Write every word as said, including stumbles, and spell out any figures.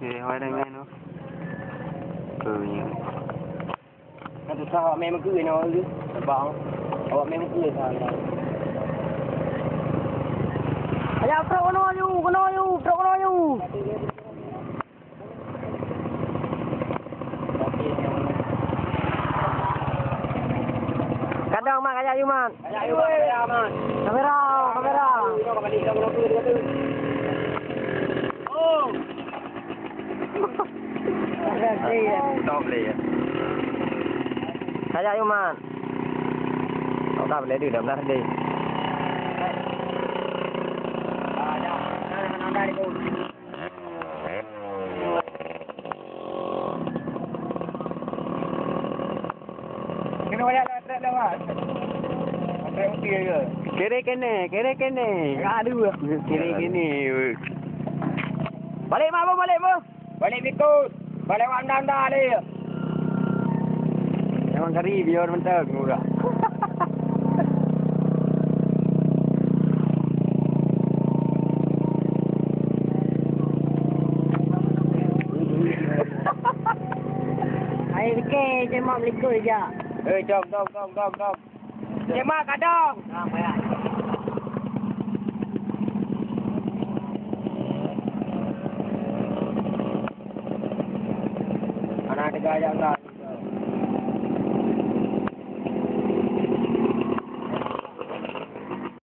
Eh, awak dah main tu. Tu ni. Kan susah awak main meukeue nyoe lagèe. Sebab awak main meukeue salah. Ayak trok keunoe yu, keunoe yu, trok keunoe yu. Kadang mat, ayak yu mat. Ayak yu mat, ayak mat. Kamera, kamera. Oh. Stop lé ya. Kaya Yuman. Stop lé deh, dah benar deh. Kena wayah lah, trek dah, Mat. Trek mesti ke? Kere kene, kere kene. Aduh. Kere kene. Balik, Mat, Bang, balik, Bang. Balik Bikut. Balik Wanda-Wanda ni. Memang kari, biar mentang, murah. Hai, oke, cuma beli kue je. Eh, dong, dong, dong, dong, dong. Cik Mat, kadang. Anak tiga aja enggak.